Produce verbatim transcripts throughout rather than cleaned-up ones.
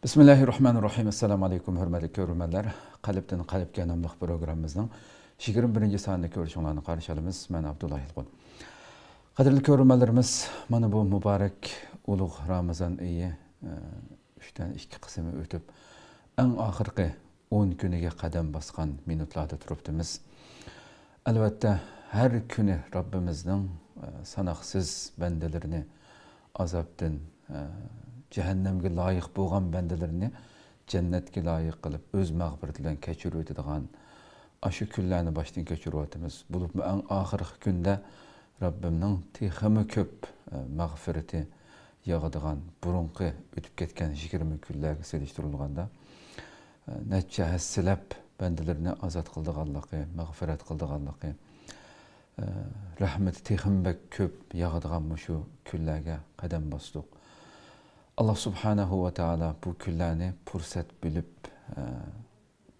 بىسمىللاھىررەھمانىررەھىم. ئەسسالامۇ ئەلەيكۇم، ھۆرمەتلىك كۆرۈرمەنلەر. قەلبتىن قەلبكە ناملىق پروگراممىمىزنىڭ يىگىرمە بىرىنچى سانىنى كۆرۈشۈڭلارنى قارشى ئالىمىز. مەن ئابدۇللا يىلقۇن. قەدىرلىك كۆرۈرمەنلىرىمىز، مانا بۇ مۇبارەك ئۇلۇغ رامىزان ئېيى، ئە، ئۈچتىن ئىككى قىسمى ئۆتۈپ، ئەڭ ئاخىرقى ئون كۈنىگە قەدەم باسقان مىنۇتلاردا تۇرۇپتىمىز. ئەلۋەتتە، ھەر كۈنى رەببىمىزنىڭ، ئە، ساناقسىز بەندىلىرىنى ئازابتىن، ئە، جەھەننەمگە لايىق بولغان بەندىلىرىنى جەننەتكە لايىق قىلىپ، ئۆز مەغپىرىتى بىلەن كەچۈرۈۋېتىدىغان ئاشۇ كۈنلەرنى باشتىن كەچۈرۈۋاتىمىز. بولۇپمۇ ئەڭ ئاخىرقى كۈندە رەببىمنىڭ تېخىمۇ كۆپ، ئە، مەغپىرىتى ياغىدىغان، بۇرۇنقى ئۆتۈپ كەتكەن يىگىرمە كۈنلەرگە سېلىشتۇرۇلغاندا، ئە، نەچچە ھەسسىلەپ بەندىلىرىنى ئازاد قىلىدىغانلىقى، مەغپىرەت قىلىدىغانلىقى، ئە، رەھمىتى تېخىمۇ بەك كۆپ ياغىدىغان مۇشۇ كۈنلەرگە قەدەم باستۇق. ئاللا سۇبھانەھۇ ۋە تائالا بۇ كۈنلەرنى پۇرسەت بىلىپ، ئە،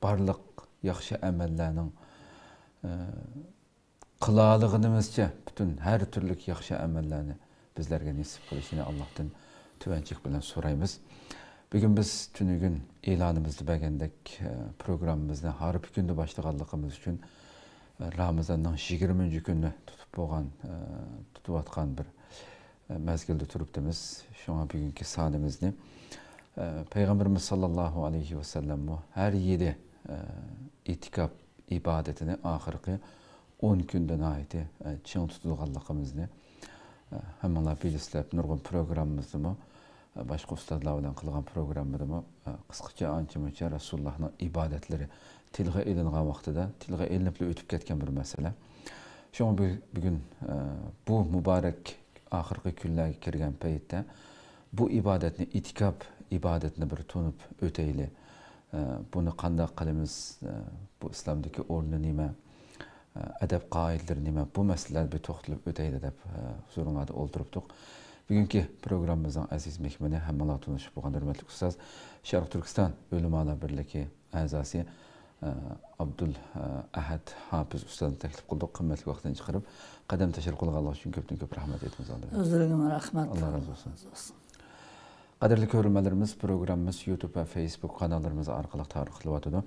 بارلىق ياخشى ئەمەللەرنىڭ، ئە، قىلالىغىنىمىزچە پۈتۈن ھەر تۈرلۈك ياخشى ئەمەللەرنى بىزلەرگە نېسىپ قىلىشىنى ئاللاھتىن تۆۋەنچىلىك بىلەن سورايمىز. بۈگۈن بىز تۈنۈگۈن ئېلانىمىزدا بەرگەندەك، ئە، پروگراممىمىزنى ھارپا كۈندە باشلىغانلىقىمىز ئۈچۈن، ئە، رامىزاننىڭ يىگىرمىنچى كۈنى تۇتۇپ بولغان، ئە، تۇتۇۋاتقان بىر، ئە، مەزگىلدە تۇرۇپتىمىز. شۇڭا بۈگۈنكى سانىمىزنى، ئە، پەيغەمبىرىمىز ساللاللاھۇ ئەلەيھى ۋەسەللەممۇ ھەر يىلى، ئە، ئېتىكاپ ئىبادىتىنى ئاخىرقى ئون كۈندە ناھايىتى، ئە، چىڭ تۇتىدىغانلىقىمىزنى، ئە، ھەممىڭلار بىلىسىلەر، نۇرغۇن پروگراممىمىزدىمۇ، ئە، باشقا ئۇستازلار بىلەن قىلغان پروگراممىدا بۇ، ئە، قىسقىچە ئانچە-مۇنچە رەسۇلۇللاھنىڭ ئىبادەتلىرى تىلغا ئېلىنغان ۋاقتىدا، تىلغا ئېلىنىپلا ئۆتۈپ كەتكەن بىر مەسىلە. شۇڭا بۈ-، بۈگۈن، ئە، بۇ مۇبارەك ئاخىرقى كۈنلەرگە كىرگەن پەيتتە بۇ ئىبادەتنى، ئېتىكاپ ئىبادىتىنى بىر تونۇپ ئۆتەيلى. ئە، بۇنى قانداق قىلىمىز؟ ئە، بۇ ئىسلامدىكى ئورنى نېمە؟ ئە، ئەدەپ قائىدىلىرى نېمە؟ بۇ مەسىلىلەردە بىر توختىلىپ ئۆتەيلى دەپ، ئە، ھۇزۇرۇڭلاردا ئولتۇرۇپتۇق. بۈگۈنكى پروگراممىمىزنىڭ ئەزىز مېھمىنى ھەممىڭلار تونۇشۇپ بولغان ھۆرمەتلىك ئۇستاز، شەرقىي تۈركىستان ئۆلىمالار بىرلىكى ئەزاسى، ئە، ئابدۇل، ئە، ئەھەد ھاپىز ئۇستازنى تەكلىپ قىلدۇق. قىممەتلىك ۋاقتىنى چىقىرىپ، قەدەم تەشرىپ قىلغانلىقى ئۈچۈن كۆپتىن كۆپ رەھمەت ئېيتىمىز ئالدى بىلەن. ئۆزلىرىگىمۇ رەھمەت. ئاللا رازى بولسۇن. قەدىرلىك كۆرۈرمەنلىرىمىز، پروگراممىمىز يۇتۇب ۋە فېيسبۇك قاناللىرىمىز ئارقىلىق تارقىتىلىۋاتىدۇ.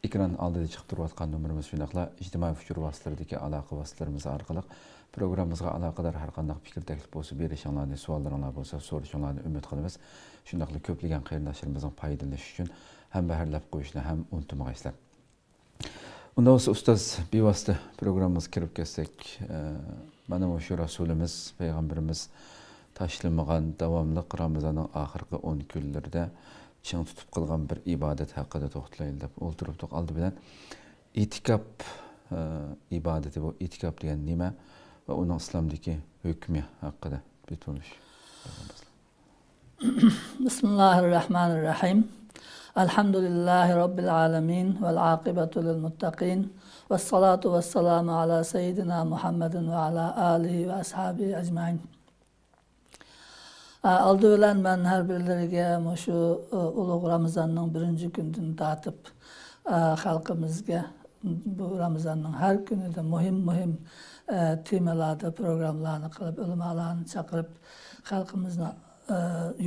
ئېكران ئالدىدا چىقىپ تۇرۇۋاتقان نومۇرىمىز، شۇنداقلا ئىجتىمائىي ئۇچۇر ۋاسىتىلىرىدىكى ئالاقە ۋاسىتىلىرىمىز ئارقىلىق پروگراممىمىزغا ئالاقىدار ھەر قانداق پىكىر، تەكلىپ بولسا بېرىشىڭلارنى، سوئاللىرىڭلار بولسا سورىشىڭلارنى ئۈمىد قىلىمىز. شۇنداقلا كۆپلىگەن قېرىنداشلىرىمىزنىڭ پايدىلىنىشى ئۈچۈن ھەمبەھىرلەپ قويۇشنى ھەم ئۇنتۇمىغايسىلەر. ئۇنداق بولسا، ئۇستاز، بىۋاسىتە پروگراممىمىزغا كىرىپ كەتسەك، ئە، مانا مۇشۇ رەسۇلىمىز، پەيغەمبىرىمىز تاشلىمىغان داۋاملىق رامىزاننىڭ ئاخىرقى ئون كۈنلىرىدە چىڭ تۇتۇپ قىلغان بىر ئىبادەت ھەققىدە توختىلايلى دەپ ئولتۇرۇپتۇق. ئالدى بىلەن ئېتىكاپ، ئە، ئىبادىتى، بۇ ئېتىكاپ دېگەن نېمە ۋە ئۇنىڭ ئىسلامدىكى ھۆكمى ھەققىدە بىر تونۇش. بسم الله الرحمن الرحيم. الحمد لله رب العالمين والعاقبة للمتقين والصلاة والسلام على سيدنا محمد وعلى آله وأصحابه أجمعين. ئالدى بىلەن مەن ھەر بىرلىرىگە مۇشۇ ئۇلۇغ رامىزاننىڭ بىرىنچى كۈنىدىن تارتىپ خەلقىمىزگە بۇ رامىزاننىڭ ھەر كۈنىدە مۇھىم، مۇھىم تېمىلاردا پروگراممىلارنى قىلىپ، ئۆلىمالارنى چاقىرىپ، خەلقىمىزنى ئە،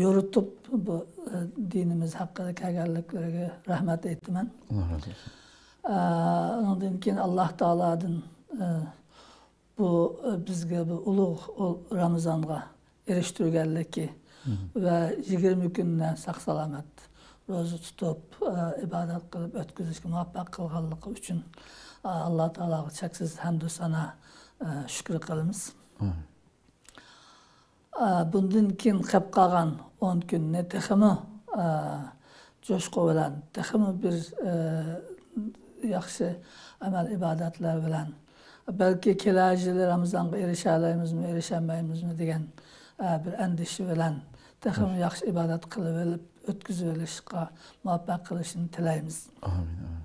يورۇتۇپ، بۇ، ئە، دىنىمىز ھەققىدە كەلگەنلىكلىرىگە رەھمەت ئېيتىمەن. ئاللا رازى بولسۇن. ئە، ئۇنىڭدىن كېيىن ئاللا تائالادىن، ئە، بۇ، ئە، بىزگە بۇ ئۇلۇغ ئۇ رامىزانغا ئېرىشتۈرگەنلىكى ۋە يىگىرمە كۈننى ساق-سالامەت روزا تۇتۇپ، ئە، ئىبادەت قىلىپ ئۆتكۈزۈشكە مۇۋەپپەق قىلغانلىقى ئۈچۈن، ئە، ئاللا تائالاغا چەكسىز ھەمدۇ سانا، ئە، شۈكرى قىلىمىز. ئە، بۇندىن كېيىن قېپ قالغان ئون كۈننى تېخىمۇ، ئە، جۇشقۇ بىلەن، تېخىمۇ بىر، ئە، ياخشى ئەمەل ئىبادەتلەر بىلەن، بەلكى كېلەر يىلى رامىزانغا ئېرىشەلەيمىزمۇ، ئېرىشەلمەيمىزمۇ دېگەن، ئە، بىر ئەندىشە بىلەن تېخىمۇ ياخشى ئىبادەت قىلىۋېلىپ، ئۆتكۈزۈۋېلىشقا مۇۋەپپەق قىلىشىنى تىلەيمىز. ئامىن، ئامىن.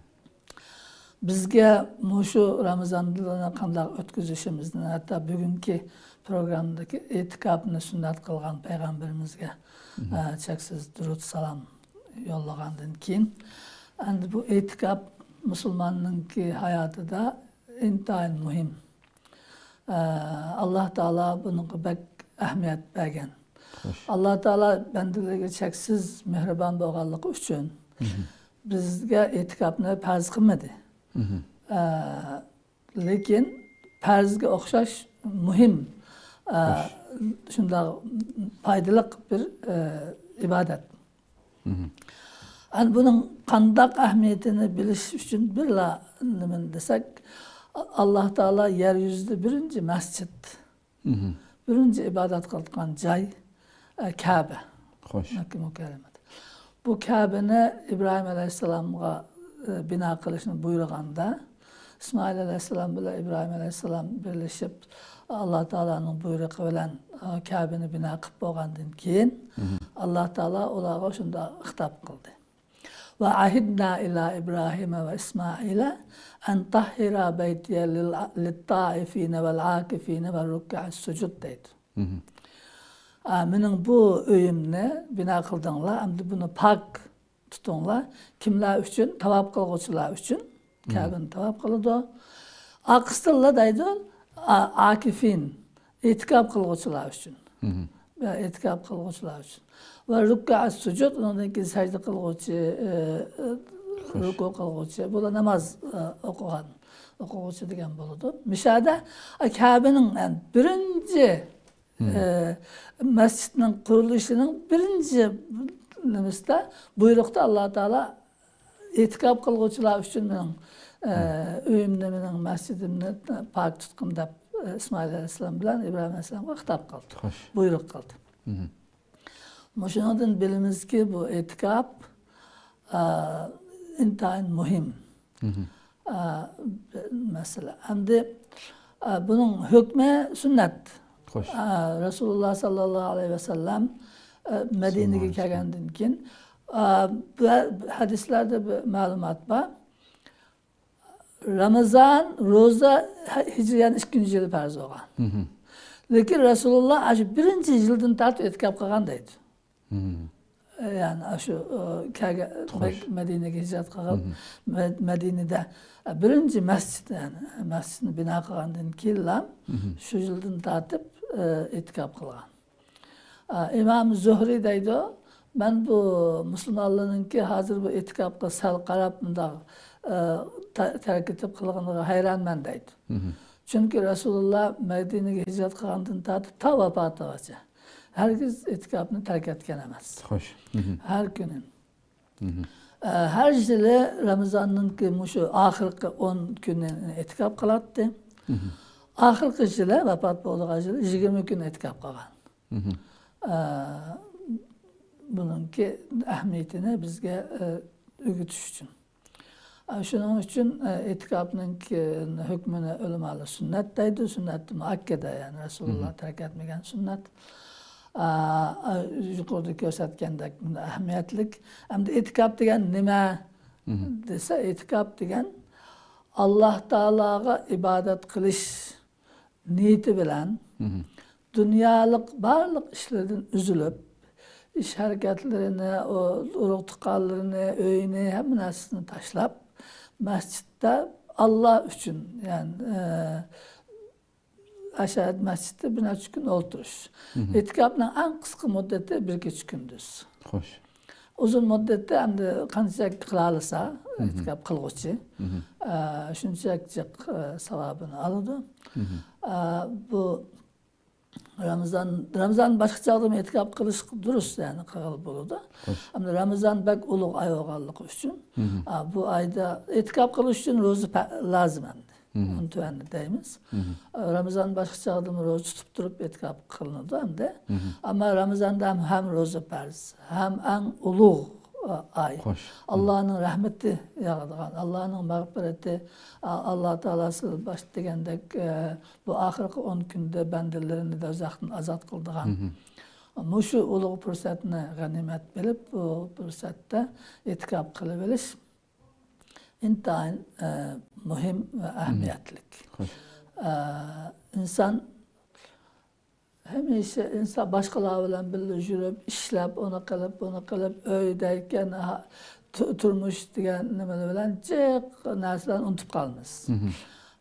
بىزگە مۇشۇ رامىزاننى قانداق ئۆتكۈزۈشىمىزنى، ھەتتا بۈگۈنكى پروگراممىدىكى ئېتىكاپنى سۈننەت قىلغان پەيغەمبىرىمىزگە، ئە، چەكسىز دۇرۇد سالام يوللىغاندىن كېيىن، ئەمدى بۇ ئېتىكاپ مۇسۇلماننىڭكى ھاياتىدا ئىنتايىن مۇھىم. ئە، ئاللا تائالا بۇنىڭغا بەك ئەھمىيەت بەرگەن. خوش. ئاللا تائالا بەندىلىرىگە چەكسىز مېھرىبان بولغانلىقى ئۈچۈن بىزگە ئېتىكاپنى پەرز قىلمىدى. ئە، لېكىن پەرزگە ئوخشاش مۇھىم، ئە، شۇنداق پايدىلىق بىر، ئە، ئىبادەت. ئەنە بۇنىڭ قانداق ئەھمىيىتىنى بىلىش ئۈچۈن بىرلا نېمىنى دېسەك، ئاللا تائالا يەر يۈزىدە بىرىنچى مەسچىت، بىرىنچى ئىبادەت قىلىدىغان جاي، ئە، كەبە. خوش. مەككە مۇكەررەمەدە. بۇ كەبىنى ئىبراھىم ئەلەيھىسسالامغا، ئە، بىنا قىلىشنى بۇيرۇغاندا، ئىسمائىل ئەلەيھىسسالام بىلەن ئىبراھىم ئەلەيھىسسالام بىرلىشىپ، ئاللا تائالانىڭ بۇيرۇقى بىلەن، ئە، كەبىنى بىنا قىلىپ بولغاندىن كېيىن، ئاللا تائالا ئۇلارغا شۇنداق خىتاب قىلدى. «وعهدنا إلى إبراهيم وإسماعيل أن طهرا بيتي لل-، للطائفين والعاكفين والركع السجود» دەيدۇ. ئا، مېنىڭ بۇ ئۆيۈمنى بىنا قىلدىڭلار، ئەمدى بۇنى پاك تۇتۇڭلار. كىملەر ئۈچۈن؟ تاۋاپ قىلغۇچىلار ئۈچۈن. كەبىنى تاۋاپ قىلىدۇ. ئارقىسىدىنلا دەيدۇ، ئا-، ئاكىفىن، ئېتىكاپ قىلغۇچىلار ئۈچۈن. يا، ئېتىكاپ قىلغۇچىلار ئۈچۈن. ۋە رۇككەئە سۇجۇد، ئۇنىڭدىن كېيىن سەجدە قىلغۇچى، ئى، ئى، خوش. رۇكۇ قىلغۇچى، بۇلار ناماز، ئى، ئوقۇغان، ئوقۇغۇچى دېگەن بولىدۇ. مۇشۇ يەردە، ئە، كەبىنىڭ، يەنى بىرىنچى، ئى، مەسچىتنىڭ قۇرۇلۇشىنىڭ بىرىنچى نېمىسىدە، بۇيرۇقتا ئاللا تائالا ئېتىكاپ قىلغۇچىلار ئۈچۈن مېنىڭ، ئە، ئۆيۈمنى، مېنىڭ مەسچىتىمنى پاك تۇتقىن دەپ، ئە، ئىسمائىل ئەلەيھىسسالام بىلەن ئىبراھىم ئەلەيھىسسالامغا خىتاب قىلدى. خوش. بۇيرۇق قىلدى. مۇشۇنىڭدىن بىلىمىزكى، بۇ ئېتىكاپ، ئە، ئىنتايىن مۇھىم، ئە، مەسىلە. ئەمدى، ئە، بۇنىڭ ھۆكمى سۈننەت. خوش. ئە، رەسۇلۇللا ساللاللاھۇ ئەلەيھى ۋەسەللەم، ئە، مەدىنىگە كەلگەندىن كېيىن، ئە، بۇ ھەدىسلەردە بىر مەلۇمات بار. رامىزان روزا ھە-، ھىجرىيەنىڭ ئىككىنچى يىلى پەرز بولغان. لېكىن رەسۇلۇللا ئاشۇ بىرىنچى يىلدىن تارتىپ ئېتىكاپ قىلغان دەيدۇ. يەنى ئاشۇ، ئە، كەلگەن، خوش. مەدىنىگە ھىجرەت قىلغان، مە-، مەدىنىدە، ئە، بىرىنچى مەسچىت، يەنى مەسچىتنى بىنا قىلغاندىن كېيىنلا شۇ يىلدىن تارتىپ، ئە، ئېتىكاپ قىلغان. ئە، ئىمام زۇھرى دەيدۇ، مەن بۇ مۇسۇلمانلارنىڭكى ھازىر بۇ ئېتىكاپقا سەل قاراپ مۇنداق، ئە، تە-، تەرك ئېتىپ قىلغىنىغا ھەيرانمەن دەيدۇ. چۈنكى رەسۇلۇللا مەدىنىگە ھىجرەت قىلغاندىن تارتىپ تا ۋاپاتىغىچە ھەرگىز ئېتىكاپنى تەرك ئەتكەن ئەمەس. خوش. ھەر كۈنى. ئە، ھەر يىلى رامىزاننىڭكى مۇشۇ ئاخىرقى ئون كۈنىنى ئېتىكاپ قىلاتتى. ئاخىرقى يىلى، ۋاپات بولىدىغان يىلى يىگىرمە كۈن ئېتىكاپ قىلغان. ئە، بۇنىڭكى ئەھمىيىتىنى بىزگە، ئە، ئۆگىتىش ئۈچۈن. ئە، شۇنىڭ ئۈچۈن، ئە، ئېتىكاپنىڭكى ھۆكمىنى ئۆلىمالار سۈننەت دەيدۇ، سۈننەت مۇئەككەدە، يەنى رەسۇلۇللا تەرك ئەتمىگەن سۈننەت. ئا، ئا، يۇقىرىدا كۆرسەتكەندەك ئەھمىيەتلىك. ئەمدى ئېتىكاپ دېگەن نېمە دېسە، ئېتىكاپ دېگەن ئاللا تائالاغا ئىبادەت قىلىش نىيىتى بىلەن دۇنيالىق بارلىق ئىشلىرىدىن ئۈزۈلۈپ، ئىش ھەرىكەتلىرىنى، ئۇ-، ئۇرۇق تۇغقانلىرىنى، ئۆيىنى، ھەممە نەرسىسىنى تاشلاپ، مەسچىتتە ئاللا ئۈچۈن، يەنى، ئە، ئاشۇ مەسچىتتە بىر نەچچە كۈن ئولتۇرۇش. ئېتىكاپنىڭ ئەڭ قىسقا مۇددىتى بىر كېچە كۈندۈز. خوش. ئۇزۇن مۇددەتتە ئەمدى قانچىلىك قىلالىسا، ئېتىكاپ قىلغۇچى، ئە، شۇنچىلىك جىق، ئە، ساۋابىنى ئالىدۇ. ئە، بۇ رامىزان، رامىزان باشقا چاغدىمۇ ئېتىكاپ قىلىش دۇرۇس، يەنى قىلغىلى بولىدۇ. خوش. ئەمدى رامىزان بەك ئۇلۇغ ئاي بولغانلىقى ئۈچۈن، ئە، بۇ ئايدا ئېتىكاپ قىلىش ئۈچۈن روزا پە-، لازىم ئەمدى. ئۇنى تۆۋەندە دەيمىز. رامىزان باشقا چاغدىمۇ روزا تۇتۇپ تۇرۇپ ئېتىكاپ قىلىنىدۇ ئەمدى. ئەمما رامىزاندا ھەم، ھەم روزا پەرز، ھەم ئەڭ ئۇلۇغ، ئە، ئاي. خوش. ئاللانىڭ رەھمىتى ياغىدىغان، ئاللانىڭ مەغپىرىتى، ئا-، ئاللا تائالا سىز باشتا دېگەندەك، ئە، بۇ ئاخىرقى ئون كۈندە بەندىلىرىنى دوزاختىن ئازاد قىلىدىغان. مۇشۇ ئۇلۇغ پۇرسەتنى غەنىيمەت بىلىپ، بۇ پۇرسەتتە ئېتىكاپ قىلىۋېلىش ئىنتايىن، ئە، مۇھىم ۋە ئەھمىيەتلىك. خوش. ئە، ئىنسان ھەمىشە، ئىنسان باشقىلار بىلەن بىللە يۈرۈپ، ئىشلەپ، ئۇنى قىلىپ، بۇنى قىلىپ، ئۆيدە ئىكەن، ھا-، تۇ-، تۇرمۇش دېگەن نېمىلەر بىلەن جىق نەرسىلەرنى ئۇنتۇپ قالىمىز.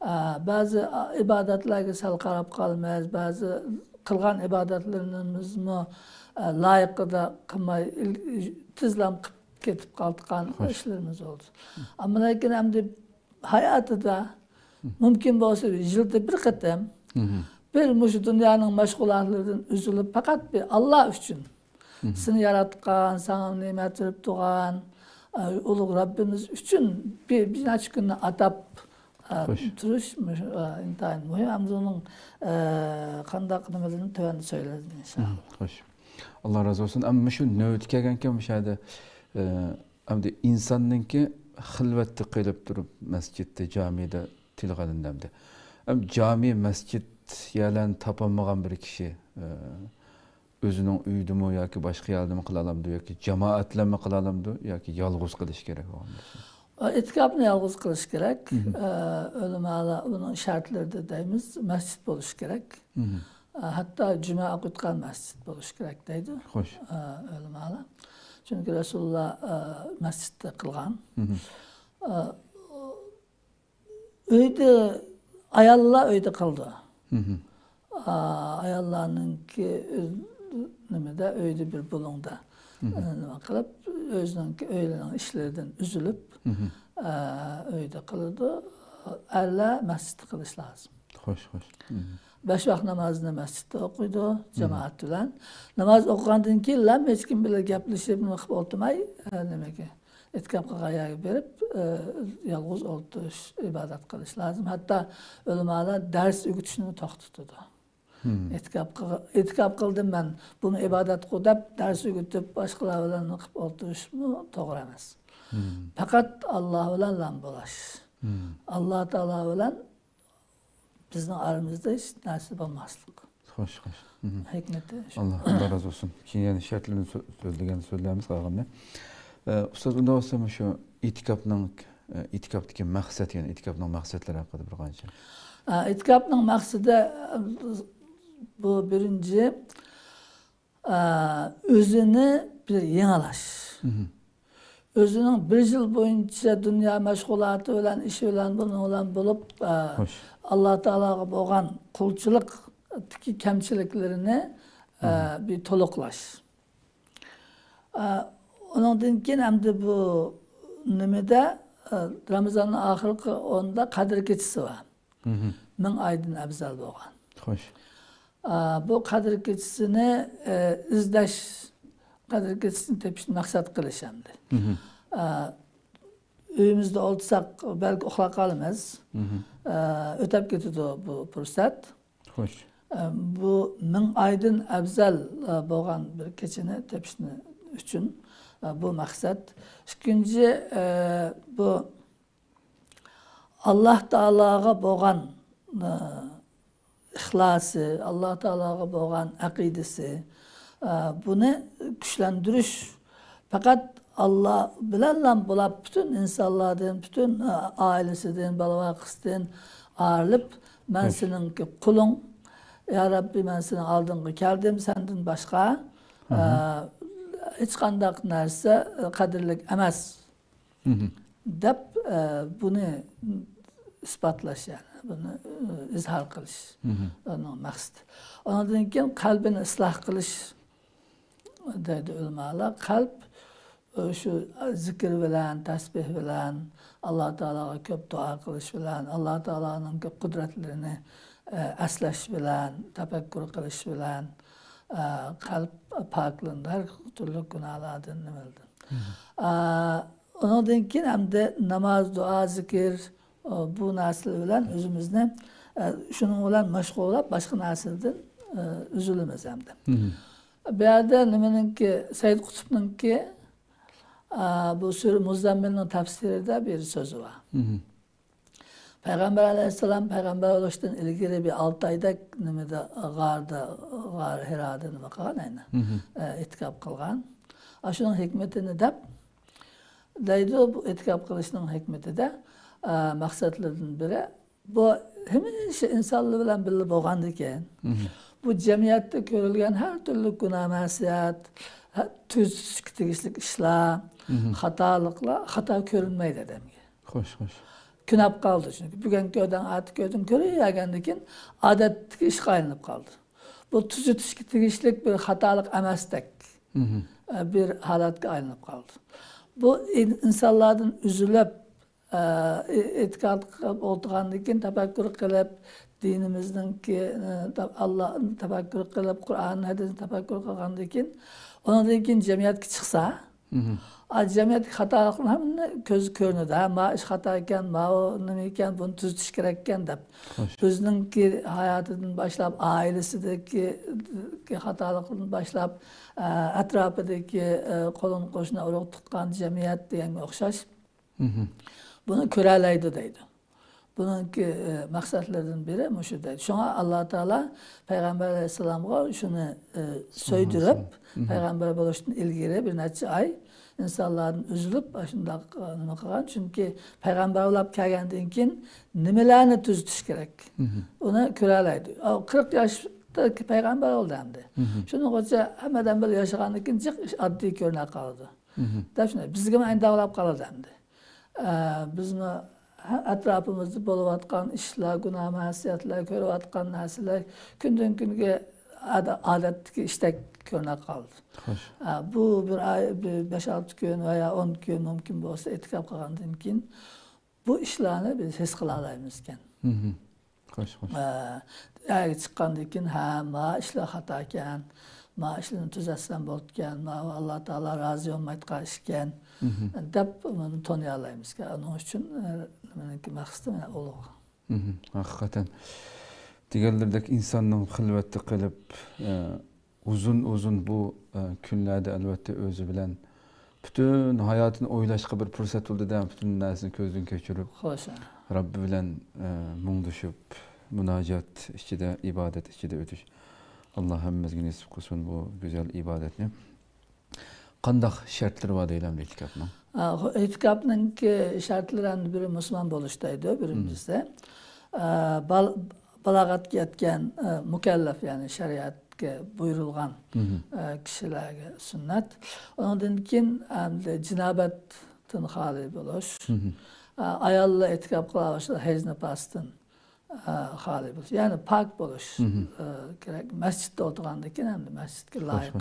ئە، بەزى، ئا، ئىبادەتلەرگە سەل قاراپ قالىمىز، بەزى قىلغان ئىبادەتلىرىمىزمۇ، ئە، لايىقىدا قىلماي، ئىل-، تېزلا قىلىپ كېتىپ قالىدىغان ئىشلىرىمىز بولدى. ئەمما لېكىن ئەمدى ھاياتىدا مۇمكىن بولسا يىلدا بىر قېتىم بىر مۇشۇ دۇنيانىڭ مەشغۇلاتلىرىدىن ئۈزۈلۈپ، پەقەت بىر ئاللا ئۈچۈن، سېنى ياراتقان، ساڭا نېمەت بېرىپ تۇرغان، ئە، ئۇلۇغ رەببىمىز ئۈچۈن بىر، بىر نەچچە كۈننى ئاتاپ، ئە، تۇرۇش مۇشۇ، ئە، ئىنتايىن مۇھىم. ئەمدى ئۇنىڭ، ئە، قانداق نېمىلىرىنى تۆۋەندە سۆيلەيمىز، ئىنشائاللا. خوش. ئاللا رازى بولسۇن. ئەمما مۇشۇ نۆۋىتى كەلگەنكەن، مۇشۇ يەردە، ئە، ئەمدى ئىنساننىڭكى خىلۋەتتە قېلىپ تۇرۇپ، مەسچىتتە، جامىدە تىلغا ئېلىندى ئەمدى. ئەم، جامى، مەسچىت يەرلەرنى تاپالمىغان بىر كىشى، ئە، ئۆزىنىڭ ئۆيىدىمۇ ياكى باشقا يەردىمۇ قىلالامدۇ ياكى جامائەت بىلەنمۇ قىلالامدۇ ياكى يالغۇز قىلىش كېرەك بولغان؟ ئېتىكاپنى يالغۇز قىلىش كېرەك. ئە، ئۆلىمالار بۇنىڭ شەرتلىرىدە دەيمىز، مەسچىت بولۇشى كېرەك. ئە، ھەتتا جۈمە ئوقۇيدىغان مەسچىت بولۇشى كېرەك دەيدۇ. خوش. ئە، ئۆلىمالار. چۈنكى رەسۇلۇللا، ئە، مەسچىتتە قىلغان. ئە، ئۆيدە، ئاياللار ئۆيدە قىلىدۇ. ئا، ئاياللارنىڭكى ئۆز-، نېمىدە، ئۆيدە بىر بۇلۇڭدا، ئە، نېمە قىلىپ، ئۆزىنىڭكى ئۆيلىرىنىڭ ئىشلىرىدىن ئۈزۈلۈپ، ئە، ئۆيدە قىلىدۇ. ئەرلەر مەسچىتتە قىلىش لازىم. خوش، خوش. بەش ۋاق نامازنى مەسچىتتە ئوقۇيدۇ، جامائەت بىلەن. ناماز ئوقۇغاندىن كېيىنلا ھېچكىم بىلەن گەپلىشىپ، نېمە قىلىپ ئولتۇرماي، ئە، نېمىگە، ئېتىكاپ قىلغان يەرگە بېرىپ، ئە، يالغۇز ئولتۇرۇش، ئىبادەت قىلىش لازىم. ھەتتا ئۆلىمالار دەرس ئۆگىتىشنىمۇ توختىتىدۇ. ئېتىكاپ قىلغا-، ئېتىكاپ قىلدىم مەن، بۇمۇ ئىبادەتقۇ دەپ دەرس ئۆگىتىپ، باشقىلار بىلەن نېمە قىلىپ ئولتۇرۇشمۇ توغرا ئەمەس. پەقەت ئاللا بىلەنلا بولاش. ئاللا تائالا بىلەن بىزنىڭ ئارىمىزدا ھېچ نەرسە بولماسلىق. خوش، خوش. ھېكمىتى شۇ. ئاللا، ئاللا رازى بولسۇن. كېيىن يەنە شەرتلىرىنى سۆ-، سۆزلىگەن سۆزلەيمىز قالغىنىنى. ئە، ئۇستاز، ئۇنداق بولسا مۇشۇ ئېتىكاپنىڭ، ئە، ئېتىكاپتىكى مەقسەت، يەنى ئېتىكاپنىڭ مەقسەتلىرى ھەققىدە بىر قانچە. ئە، ئېتىكاپنىڭ مەقسىتى، ئە، بۇ بىرىنچى، ئە، ئۆزىنى بىر يېڭىلاش. ئۆزىنىڭ بىر يىل بويىچە دۇنيا مەشغۇلاتى بىلەن، ئىشى بىلەن، بۇنىڭ بىلەن بولۇپ، ئە، خوش. ئاللا تائالاغا بولغان قۇلچىلىقتىكى كەمچىلىكلىرىنى، ئە، بىر تولۇقلاش. ئە، ئۇنىڭدىن كېيىن ئەمدى بۇ نېمىدە، ئە، رامىزاننىڭ ئاخىرقى ئوندا قەدىر كېچىسى بار. مىڭ ئايدىن ئەۋزەل بولغان. خوش. ئا، بۇ قەدىر كېچىسىنى، ئە، ئىزدەش، قەدىر كېچىسىنى تېپىشنى مەقسەت قىلىش ئەمدى. ئا، ئۆيىمىزدە ئولتۇرساق، بەلكى ئۇخلاپ قالىمىز. ئا، ئۆتەپ كېتىدۇ بۇ پۇرسەت. خوش. ئا، بۇ مىڭ ئايدىن ئەۋزەل، ئا، بولغان بىر كېچىنى تېپىشنى ئۈچۈن، ئا، بۇ مەقسەت. ئىككىنچى، ئا، بۇ ئاللا تائالاغا بولغان، ئە، ئىخلاسى، ئاللا تائالاغا بولغان ئەقىدىسى، ئە، بۇنى كۈچلەندۈرۈش پەقەت ئاللا بىلەنلا بولاپ، پۈتۈن ئىنسانلاردىن، پۈتۈن، ئە، ئائىلىسىدىن، بالا-ۋاقىسىدىن ئايرىلىپ، مەن سېنىڭكى قۇلۇڭ، يا رەببى، مەن سېنىڭ ئالدىڭغا كەلدىم، سەندىن باشقا، ئە، ھېچقانداق نەرسە قەدىرلىك ئەمەس. دەپ، ئە، بۇنى ئىسپاتلاش، يەنى بۇنى، ئە، ئىزھار قىلىش ئۇنىڭ مەقسىتى. ئۇنىڭدىن كېيىن قەلبىنى ئىسلاھ قىلىش دەيدۇ ئۆلىمالار. قەلب، ئە، شۇ زىكىر بىلەن، تەسبىھ بىلەن، ئاللا تائالاغا كۆپ دۇئا قىلىش بىلەن، ئاللا تائالانىڭ كۆپ قۇدرەتلىرىنى، ئە، ئەسلەش بىلەن، تەپەككۇر قىلىش بىلەن، ئە، قەلب پاكلىنىدۇ ھەر تۈرلۈك گۇناھلاردىن، نېمىلەردىن. ئە، ئۇنىڭدىن كېيىن ئەمدى ناماز، دۇئا، زىكىر، ئە، بۇ نەرسىلەر بىلەن ئۆزىمىزنى، ئە، شۇنىڭ بىلەن مەشغۇللاپ، باشقا نەرسىلەردىن، ئە، ئۈزۈلىمىز ئەمدى. بۇ يەردە نېمىنىڭكى، سەيىد قۇتۇپنىڭكى، ئە، بۇ سۈرە مۇزەممىلنىڭ تەپسىرىدە بىر سۆزى بار. پەيغەمبەر ئەلەيھىسسالام پەيغەمبەر بولۇشتىن ئىلگىرى بىر ئالتە ئايدەك نېمىدە، غاردا، غار ھىرادا نېمە قىلغان ئەينى؟ ئە، ئېتىكاپ قىلغان. ئاشۇنىڭ ھېكمىتىنى دەپ دەيدۇ، بۇ ئېتىكاپ قىلىشنىڭ ھېكمىتىدە، ئە، مەقسەتلىرىدىن بىرى، بۇ ھەمىشە ئىنسانلار بىلەن بىللە بولغاندىكىن، بۇ جەمئىيەتتە كۆرۈلگەن ھەر تۈرلۈك گۇناھ مەسىيەت، ھە-، تۈزىتىشكە تېگىشلىك ئىشلار، خاتالىقلار، خاتا كۆرۈنمەيدۇ ئادەمگە. خوش، خوش. كۆنۈپ قالدى چۈنكى. بۈگۈن كۆردۈڭ، ئەتە كۆردۈڭ، كۆرۈۋەرگەندىن كېيىن ئادەتتىكى ئىشقا ئايلىنىپ قالدى. بۇ تۈزىتىشكە تېگىشلىك بىر خاتالىق ئەمەستەك، ئە، بىر ھالەتكە ئايلىنىپ قالدى. بۇ ئىن-، ئىنسانلاردىن ئۈزۈلۈپ، ئە، ئې-، ئېتىقاد قىلىپ ئولتۇرغاندىن كېيىن، تەپەككۇر قىلىپ، دىنىمىزنىڭكى، ئە، تا-، ئاللانى تەپەككۇر قىلىپ، قۇرئان ھەدىسنى تەپەككۇر قىلغاندىن كېيىن، ئۇنىڭدىن كېيىن جەمئىيەتكە چىقسا، ئا، جەمئىيەتتىكى خاتالىقنىڭ ھەممە كۆز كۆرۈنىدۇ. ھە، ما ئىش خاتا ئىكەن، ماۋۇ نېمە ئىكەن، بۇنى تۈزىتىش كېرەك ئىكەن دەپ. خوش. ئۆزىنىڭكى ھاياتىدىن باشلاپ، ئائىلىسىدىكى خاتالىقىدىن باشلاپ، ئە، ئەتراپىدىكى، ئە، قولۇم قوشنا ئۇرۇق تۇغقان جەمئىيەت دېگەنگە ئوخشاش. بۇنى كۆرەلەيدۇ دەيدۇ. بۇنىڭكى، ئە، مەقسەتلىرىدىن بىرى مۇشۇ دەيدۇ. شۇڭا ئاللا تائالا پەيغەمبەر ئەلەيھىسسالامغا شۇنى، ئە، سۆيدۈرۈپ، پەيغەمبەر بولۇشتىن ئىلگىرى بىر نەچچە ئاي ئىنسانلاردىن ئۈزۈلۈپ، ئاشۇنداق، ئە، نېمە قىلغان. چۈنكى پەيغەمبەر بولۇپ كەلگەندىن كېيىن نېمىلەرنى تۈزىتىش كېرەك؟ ئۇنى كۆرەلەيدۇ. ئا، قىرىق ياشتىكى پەيغەمبەر بولدى ئەمدى. شۇنىڭغىچە ھەممە ئادەم بىلەن ياشىغاندىن كېيىن جىق ئىش ئاددىي كۆرۈنە قالىدۇ. دەپ شۇنداق. بىزگىمۇ ئەينى داۋلاپ قالىدۇ ئەمدى. ئە، بىزمۇ ھە-، ئەتراپىمىزدا بولۇۋاتقان ئىشلار، گۇناھ مەسىيەتلەر، كۆرۈۋاتقان نەرسىلەر كۈندىن كۈنگە ئادا-، ئادەتتىكى ئىشتەك كۆرۈنە قالدى. خوش. ئە، بۇ بىر ئاي، بىر بەش-ئالتە كۈن ۋە يا ئون كۈن مۇمكىن بولسا ئېتىكاپ قىلغاندىن كېيىن بۇ ئىشلارنى بىز ھېس قىلالايمىزكەن. خوش، خوش. ئە، ئەگە چىققاندىن كېيىن، ھە، ما ئىشلار خاتا ئىكەن، ما ئىشلارنى تۈزەتسەم بولىدىكەن، ما ئاللا تائالا رازى بولمايدىغان ئىش ئىكەن، دەپ بۇنى تونۇيالايمىزكەن. ئۇنىڭ ئۈچۈن، ئە، مېنىڭكى مەقسىتىم يەنە ئۇلۇغ. ھەقىقەتەن. دېگەنلىرىدەك ئىنساننىڭ خىلۋەتتە قېلىپ، ئە، ئۇزۇن-ئۇزۇن بۇ، ئە، كۈنلەردە ئەلۋەتتە ئۆزى بىلەن پۈتۈن ھاياتىنى ئويلاشقا بىر پۇرسەت بولدى-دە، پۈتۈن نەرسىنى كۆزدىن كەچۈرۈپ، خوش. رەببى بىلەن، ئە، مۇڭدىشىپ، مۇناجات ئىچىدە، ئىبادەت ئىچىدە ئۆتۈش. ئاللا ھەممىمىزگە نېسىپ قىلسۇن بۇ گۈزەل ئىبادەتنى. قانداق شەرتلىرى بار دەيلى ئەمدى ئېتىكاپنىڭ؟ ئا، خو-، ئېتىكاپنىڭكى شەرتلىرى ئەمدى بىرى مۇسۇلمان بولۇش دەيدۇ، بىرىنچىسى. ئا، بال-، بالاغەتكە يەتكەن، ئا، مۇكەللەپ، يەنى شەرىئەتكە بۇيرۇلغان، ئا، كىشىلەرگە سۈننەت. ئۇنىڭدىن كېيىن ئەمدى جىنابەتتىن خالىي بولۇش. ئا، ئاياللار ئېتىكاپ قىلىۋاتسا ھەيز نىپاستىن، ئا، خالىي بولۇش. يەنى پاك بولۇش، ئا، كېرەك. مەسچىتتە ئولتۇرغاندىن كېيىن ئەمدى مەسچىتكە لايىق،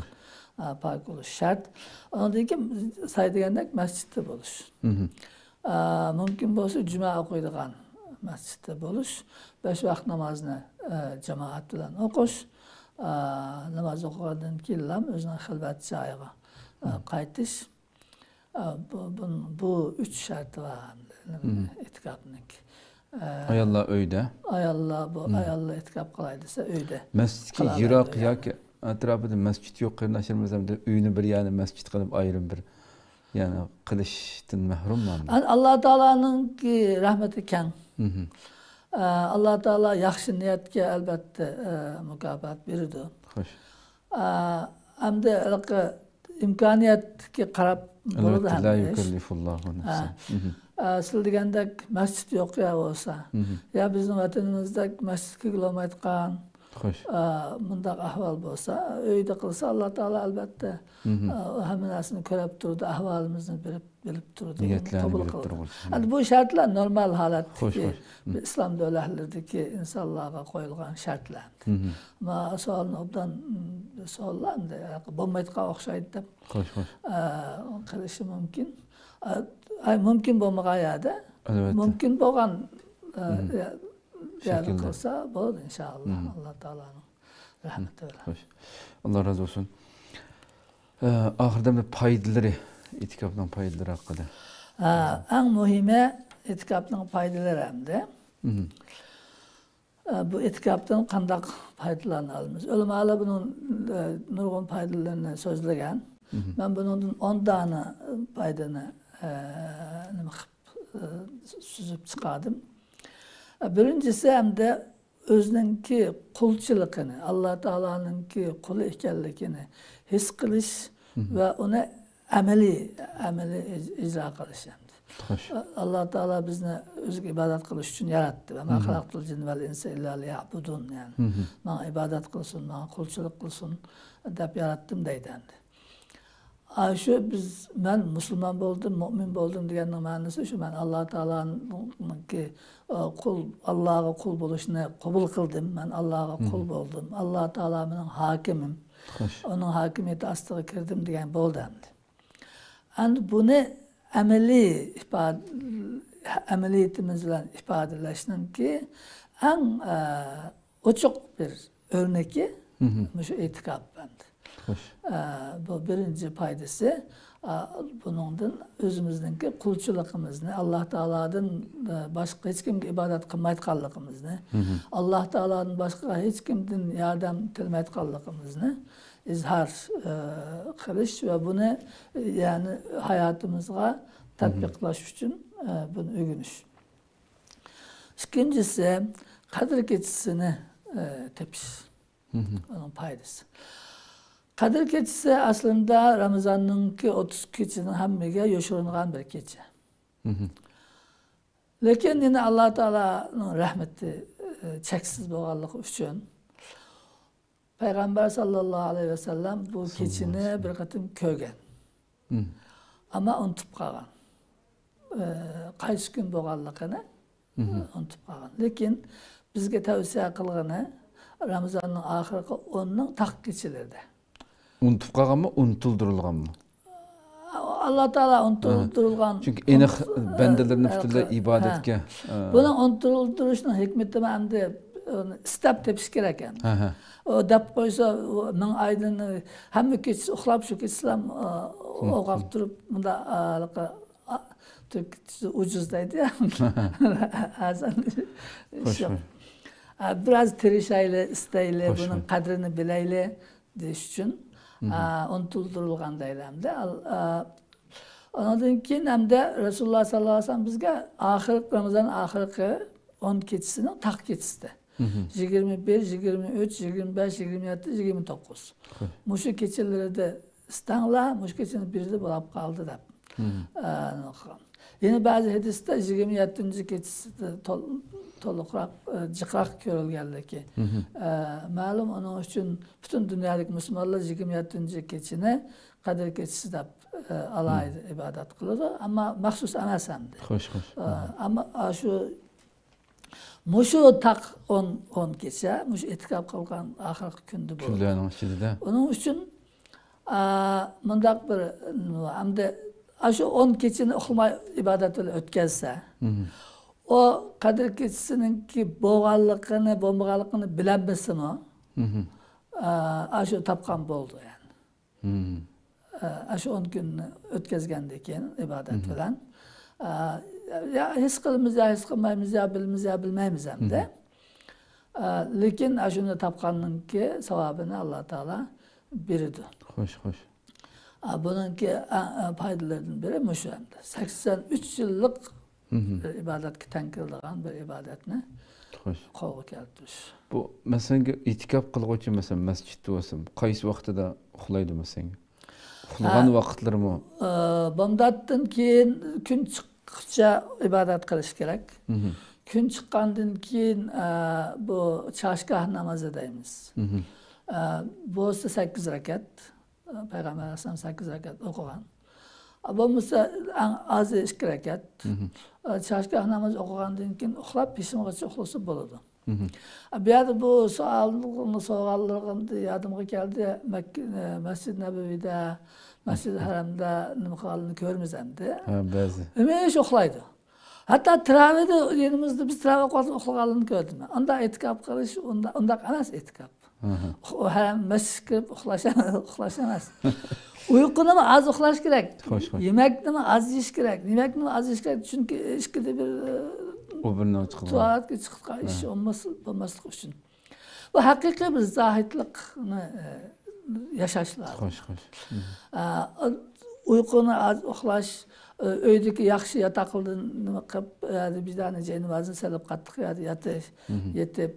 ئا، پاك بولۇش شەرت. ئۇنىڭدىن كېيىن ساي دېگەندەك مەسچىتتە بولۇش. ئا، مۇمكىن بولسا جۈمە ئوقۇيدىغان مەسچىتتە بولۇش، بەش ۋاق نامازنى، ئە، جامائەت بىلەن ئوقۇش، ئا، ناماز ئوقۇغاندىن كېيىنلا ئۆزىنىڭ خىلۋەت جايىغا، ئە، قايتىش. ئا، بۇ، بۇ، بۇ ئۈچ شەرتى بار ئېتىكاپنىڭكى. ئە، ئاياللار ئۆيدە؟ ئاياللار بۇ، ئاياللار ئېتىكاپ قىلاي دېسە ئۆيدە. مەسچىتكە يىراق ياكى ئەتراپىدا مەسچىت يوق قېرىنداشلىرىمىز ھەمدە ئۆينى بىر يەرنى مەسچىت قىلىپ ئايرىم بىر يەنى قىلىشتىن مەھرۇممۇ ئەمدى؟ ئەن-، ئاللا تائالانىڭكى رەھمىتى كەڭ. ئە، ئاللا تائالا ياخشى نىيەتكە ئەلۋەتتە، ئە، مۇكاپات بېرىدۇ. خوش. ئە، ئەمدى ھېلىقى ئىمكانىيەتكە قاراپ بولىدۇ ئەلۋەتتە، لا يۇكەللىفۇللاھۇ نەفسەن. ئە، سىز دېگەندەك مەسچىت يوق يا بولسا، يا بىزنىڭ ۋەتىنىمىزدەك مەسچىتكە كىرگىلى بولمايدىغان، خوش. ئا، مۇنداق ئەھۋال بولسا، ئۆيدە قىلسا، ئاللا تائالا ئەلۋەتتە، ئا، ھەممە نەرسىنى كۆرۈپ تۇرىدۇ، ئەھۋالىمىزنى بىلىپ، بىلىپ تۇرىدۇ، نىيەتلەرنى قوبۇل بىلىپ قىلىدۇ. تۇرغۇچى. ئەمدى بۇ شەرتلەر نورمال ھالەتتىكى بىر ئىسلام دۆلەتلىرىدىكى ئىنسانلارغا قويۇلغان شەرتلەر. ما سوئالنى ئوبدان، م، سوئاللار ئەمدى بولمايدىغان ئوخشايدۇ دەپ، خوش، خوش. ئا، قىلىشى مۇمكىن. ئا، ئاي، مۇمكىن بولمىغان يەردە، ئەلۋەتتە. مۇمكىن بولغان، ئا، يەردە قىلسا بولىدۇ، ئىنشائاللا. ئاللا تائالانىڭ رەھمىتى بىلەن. خوش. ئاللا رازى بولسۇن. ئە، ئاخىرىدا بىر پايدىلىرى، ئېتىكاپنىڭ پايدىلىرى ھەققىدە. ئە، ئەڭ مۇھىمى ئېتىكاپنىڭ پايدىلىرى ئەمدى. ئە، بۇ ئېتىكاپتىن قانداق پايدىلارنى ئالىمىز؟ ئۆلىمالار بۇنىڭ، ئە، نۇرغۇن پايدىلىرىنى سۆزلىگەن. مەن بۇنىڭدىن ئون دانە پايدىنى، ئە، نېمە قىلىپ، ئە، سۈزۈپ چىقاردىم. ئە، بىرىنچىسى ئەمدى ئۆزىنىڭكى قۇلچىلىقىنى، ئاللا تائالانىڭكى قۇلى ئىكەنلىكىنى ھېس قىلىش ۋە ئۇنى ئەمەلىي، ئەمەلىي ئىج-، ئىجرا قىلىش ئەمدى. خوش. ئاللا تائالا بىزنى ئۆزىگە ئىبادەت قىلىش ئۈچۈن ياراتتى. ۋە ما خەلەقتۇل جىننە ۋەل ئىنسە ئىللا لىيەبۇدۇن، يەنى ماڭا ئىبادەت قىلسۇن، ماڭا قۇلچىلىق قىلسۇن دەپ ياراتتىم دەيدۇ ئەمدى. ئاشۇ بىز، مەن مۇسۇلمان بولدۇم، مۇئمىن بولدۇم دېگەننىڭ مەنىسى شۇ، مەن ئاللا تائالانىڭكى، ئە، قۇل، ئاللاغا قۇل بولۇشنى قوبۇل قىلدىم، مەن ئاللاغا قۇل بولدۇم، ئاللا تائالا مېنىڭ ھاكىمىم، ئۇنىڭ ھاكىمىيىتى ئاستىغا كىردىم دېگەن بولدى ئەمدى. ئەمدى بۇنى ئەمەلىي ئىپادە، ئەمەلىيىتىمىز بىلەن ئىپادىلەشنىڭكى ئەڭ، ئە، ئوچۇق بىر ئۆرنىكى مۇشۇ ئېتىكاپ ئەمدى. ئە، بۇ بىرىنچى پايدىسى. ئە، بۇنىڭدىن ئۆزىمىزنىڭكى قۇلچىلىقىمىزنى، ئاللا تائالادىن، ئە، باشقا ھېچ كىمگە ئىبادەت قىلمايدىغانلىقىمىزنى، ئاللا تائالادىن باشقا ھېچ كىمدىن ياردەم تىلىمەيدىغانلىقىمىزنى ئىزھار، ئە، قىلىش ۋە بۇنى، يەنى ھاياتىمىزغا تەتبىقلاش ئۈچۈن، ئە، بۇنى ئۆگىنىش. ئىككىنچىسى، قەدىر كېچىسىنى، ئە، تېپىش. ئۇنىڭ پايدىسى. قەدىر كېچىسى ئەسلىندە رامىزاننىڭكى ئوتتۇز كېچىنىڭ ھەممىگە يوشۇرۇنغان بىر كېچە. لېكىن يەنە ئاللا تائالانىڭ رەھمىتى، ئە، چەكسىز بولغانلىقى ئۈچۈن پەيغەمبەر ساللاللاھۇ ئەلەيھى ۋەسەللەم بۇ كېچىنى بىر قېتىم كۆرگەن. ئەمما ئۇنتۇپ قالغان. ئە، قايسى كۈن بولغانلىقىنى ئۇنتۇپ قالغان. لېكىن بىزگە تەۋسىيە قىلغىنى رامىزاننىڭ ئاخىرقى ئوننىڭ تاق كېچىلىرىدە. ئۇنتۇپ قالغانمۇ، ئۇنتۇلدۇرۇلغانمۇ؟ ئاللا تائالا ئۇنتۇلدۇرۇلغان. چۈنكى ئېنىق ئۇنت-، بەندىلىرىنى ئە، پۈتۈنلەي ئە، ئىبادەتكە، ئە، بۇنىڭ ئۇنتۇلدۇرۇشنىڭ ھېكمىتى ئەمدى ئۇنى ئىستەپ تېپىش كېرەك ئەمدى. ئۇ دەپ قويسا، ئۇ مىڭ ئايدىن ھەممە كېچىسى ئۇخلاپ، شۇ كېچىسىلا، ئە، ئويغاق تۇرۇپ، مۇنداق، ئە، ئا، تۈركچىسى ئۇجۇز دەيدۇ. ئەرزان ئىش يوق. ئە، بىراز تىرىشايلى، ئىستەيلى، بۇنىڭ قەدرىنى بىلەيلى دېيىش ئۈچۈن، ئە، ئۇنتۇلدۇرۇلغان دەيلى ئەمدى. ئال-، ئە، ئۇنىڭدىن كېيىن ئەمدى رەسۇلۇللا ساللاللاھۇ ئەلەيھى ۋەسەللەم بىزگە ئاخىرقى، رامىزان ئاخىرقى ئون كېچىسىنىڭ تاق كېچىسىدە. يىگىرمە بىر، يىگىرمە ئۈچ، يىگىرمە بەش، يىگىرمە يەتتە، يىگىرمە توققۇز. مۇشۇ كېچىلىرىدە ئىستەڭلار، مۇشۇ كېچىنىڭ بىرىدە بولاپ قالدى دەپ. ئە، يەنە بەزى ھەدىستە يىگىرمە يەتتىنچى كېچىسىدە تول-، تولۇقراق، ئە، جىقراق كۆرۈلگەنلىكى. ئە، مەلۇم، ئۇنىڭ ئۈچۈن پۈتۈن دۇنيادىكى مۇسۇلمانلار يىگىرمە يەتتىنچى كېچىنى قەدىر كېچىسى دەپ، ئە، ئالاھىدە ئىبادەت قىلىدۇ. ئەمما مەخسۇس ئەمەس ئەمدى. ئە، ئەمما، ئە، شۇ مۇشۇ تاق ئون، ئون كېچە، مۇشۇ ئېتىكاپ قىلغان ئاخىرقى كۈندە بولىدۇ. كۈنلەرنىڭ ئىچىدە. ئۇنىڭ ئۈچۈن، ئا، مۇنداق بىر، ئەمدى ئاشۇ ئون كېچىنى ئۇخلىماي ئىبادەت بىلەن ئۆتكەزسە، ئۇ قەدىر كېچىسىنىڭكى بولغانلىقىنى، بولمىغانلىقىنى بىلەلمىسىمۇ، ئا، ئاشۇ تاپقان بولدى يەنى. ئە، ئاشۇ ئون كۈننى ئۆتكەزگەندىن كېيىن ئىبادەت بىلەن، ئە، يا ھېس قىلىمىز، يا ھېس قىلمايمىز، يا بىلىمىز، يا بىلمەيمىز ئەمدى. ئە، لېكىن ئاشۇنى تاپقاننىڭكى ساۋابىنى ئاللا تائالا بېرىدۇ. خوش، خوش. ئە، بۇنىڭكى، ئە، ئە، پايدىلىرىدىن بىرى مۇشۇ ئەمدى. سەكسەن ئۈچ يىللىق بىر ئىبادەتكە تەڭ كېلىدىغان بىر ئىبادەتنى قولغا كەلتۈرۈش. بۇ، مەسىلەن، ئېتىكاپ قىلغۇچى، مەسىلەن، مەسچىتتە بولسا، قايسى ۋاقتىدا ئۇخلايدۇ، مەسىلەن؟ ئۇخلىغان ۋاقىتلىرىمۇ؟ ئە، بامداتتىن كېيىن كۈن چىققۇچە ئىبادەت قىلىش كېرەك. كۈن چىققاندىن كېيىن، ئە، بۇ چاشگاھ نامىزى دەيمىز. ئە، بولسا سەككىز رەكەت. پەيغەمبەر ئەلەيھىسسالام سەككىز رەكەت ئوقۇغان. بولمىسا ئەڭ ئازى ئىككى رەكەت. چاشگاھ نامىزى ئوقۇغاندىن كېيىن ئۇخلاپ، پېشىنغىچە ئۇخلىسا بولىدۇ. بۇ يەردە بۇ سوئالنى سورىغانلىرىمدا يادىمغا كەلدى. مەككە، مەسچىد نەبەۋىدە، مەسچىد ھەرەمدە نېمە قىلغانلىرىنى كۆرىمىز ئەمدى. ھەمىشە ئۇخلايدۇ. ھەتتا تىراۋىدا يېنىمىزدا بىز تىراۋى ئوقۇۋاتقان ئۇخلىغانلىرىنى كۆردۈم. ئانداق ئېتىكاپ قىلىش، ئۇنداق، ئۇنداق ئەمەس ئېتىكاپ. ئۇ ھەم مەسچىتكە كىرىپ ئۇخلاش، ئۇخلاش ئەمەس. ئۇيقۇنىمۇ ئاز ئۇخلاش كېرەك. خوش، خوش. يېمەكنىمۇ ئاز يېيىش كېرەك. يېمەكنىمۇ ئاز يېيىش كېرەك. چۈنكى ئىچكىرىدە بىر، ئۇ بىرنىڭ چىقىدىغان. تۇراتكە چىقىدىغان ئىش بولماس-، بولماسلىق ئۈچۈن. بۇ ھەقىقىي بىر زاھىدلىقنى، ئە، ياشاش لازىم. خوش، خوش. ئە، ئۇيقۇنى ئاز ئۇخلاش، ئە، ئۆيدىكى ياخشى ياتاقلىرىنى نېمە قىلىپ، ئە، بىر دانە جاينامازنى سېلىپ قاتتىق يەردە ياتىش، يېتىپ،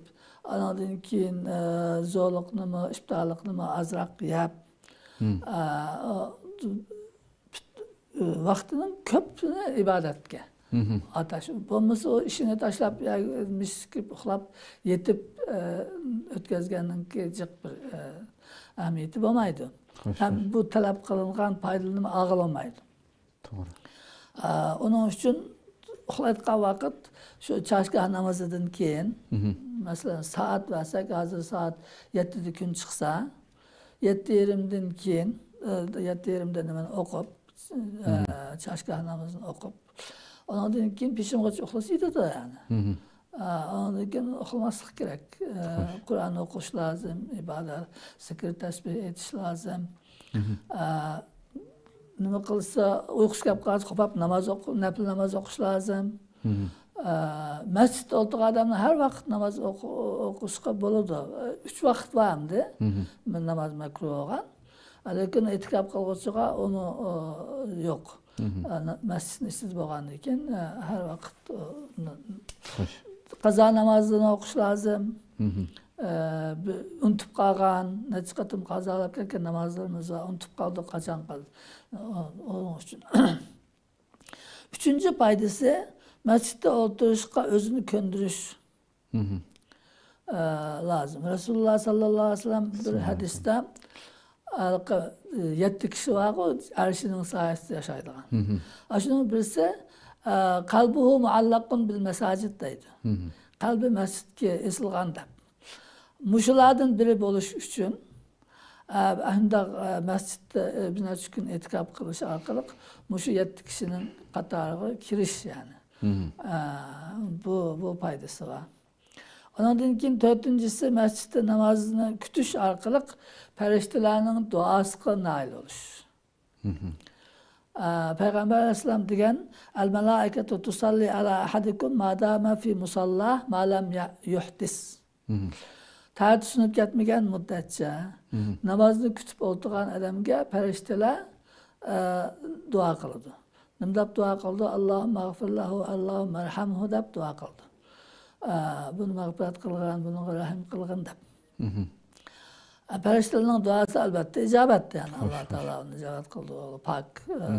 ئانىڭدىن كېيىن، ئە، زورلۇقنىمۇ، ئىپتارلىقنىمۇ ئازراق يەپ، ئە، ئۇ، پۈت-، ۋاقتىنىڭ كۆپىنى ئىبادەتكە ئاتاش. بولمىسا ئۇ ئىشىنى تاشلاپ، يا مەسچىتكە كىرىپ ئۇخلاپ، يېتىپ، ئە، ئۆتكەزگەننىڭكى جىق بىر، ئە، ئەھمىيىتى بولمايدۇ. ھەم بۇ تەلەپ قىلىنغان پايدىلىنىپ ئالغىلى بولمايدۇ. توغرا. ئا، ئۇنىڭ ئۈچۈن ئۇخلايدىغان ۋاقىت شۇ چاشگاھ نامىزىدىن كېيىن، مەسىلەن، سائەت بەرسەك، ھازىر سائەت يەتتىدە كۈن چىقسا، يەتتە يېرىمدىن كېيىن، ئە، يەتتە يېرىمدە نېمىنى ئوقۇپ، ئە، چاشگاھ نامىزىنى ئوقۇپ، ئۇنىڭدىن كېيىن پېشىمغىچە ئۇخلىسا يېتىدۇ، يەنى. ئا، ئاندىن كېيىن ئۇخلىماسلىق كېرەك. ئا، قۇرئان ئوقۇش لازىم، ئىبادەت، زىكىر، تەسبىھ ئېيتىش لازىم. ئا، نېمە قىلسا، ئۇيقۇسى كەپ قالسا، قوپاپ ناماز ئوقۇ-، نەپىل ناماز ئوقۇش لازىم. ئا، مەسچىتتە ئولتۇرغان ئادەمنىڭ ھەر ۋاقىت ناماز ئوقۇ-، ئوقۇشقا بولىدۇ. ئۈچ ۋاقىت بار ئەمدى. ناماز مەكرۇھ بولغان. لېكىن ئېتىكاپ قىلغۇچىغا ئۇنى، ئا، يوق. ئا، نا-، مەسچىتنىڭ ئىچىدە بولغاندىن كېيىن، ئا، ھەر ۋاقىت، ئا، نا-، قازا نامازىنى ئوقۇش لازىم. ئا، بى-، ئۇنتۇپ قالغان، نەچچە قېتىم قازالاپ كەتكەن نامازلىرىمىز بار. ئۇنتۇپ قالدۇق، قاچان قىل-، ئۇ-، ئۇنىڭ ئۈچۈن. ئۈچىنچى پايدىسى، مەسچىتتە ئولتۇرۇشقا ئۆزىنى كۆندۈرۈش. ئە، لازىم. رەسۇلۇللاھ ساللاللاھۇ ئەلەيھى ۋەسەللەم بىر ھەدىستە، ھېلىقى، ئە، يەتتە كىشى بارغۇ، ئەرشىنىڭ سايىسىدا ياشايدىغان. ئاشۇنىڭ بىرسى، ئە، قەلبۇھۇ مۇئەللەقۇن بىل مەساجىد دەيدۇ. قەلبى مەسچىتكە ئېسىلغان دەپ. مۇشۇلاردىن بىرى بولۇش ئۈچۈن، ئە، شۇنداق، ئە، مەسچىتتە، ئە، بىر نەچچە كۈن ئېتىكاپ قىلىش ئارقىلىق مۇشۇ يەتتە كىشىنىڭ قاتارىغا كىرىش، يەنى. ئە، بۇ، بۇ پايدىسى بار. ئۇنىڭدىن كېيىن تۆتىنچىسى، مەسچىتتە نامازنى كۈتۈش ئارقىلىق پەرىشتىلەرنىڭ دۇئاسىغا نائىل بولۇش. ئە، پەيغەمبەر ئەلەيھىسسالام دېگەن، «ئەل مەلائىكەتۇ تۇسەللى ئەلا ئەھەدىكۇم ما دامە فى مۇسەللا ما لەم يە-، يۇھدىس.» تەرەتتە سۇنۇپ كەتمىگەن مۇددەتچە نامازنى كۈتۈپ ئولتۇرغان ئادەمگە پەرىشتىلەر، ئە، دۇئا قىلىدۇ. نېمە دەپ دۇئا قىلىدۇ؟ «ئاللاھۇممە ئەغفىر لەھۇ، ئاللاھۇممە ئەرھەمھۇ» دەپ دۇئا قىلىدۇ. ئە، بۇنى مەغپىرەت قىلغىن، بۇنىڭغا رەھىم قىلغىن دەپ. ئە، پەرىشتىلەرنىڭ دۇئاسى ئەلۋەتتە ئىجابەتتى، يەنى ئاللا تائالا ئۇنى ئىجابەت قىلىدۇ، ئۇ پاك، ئە،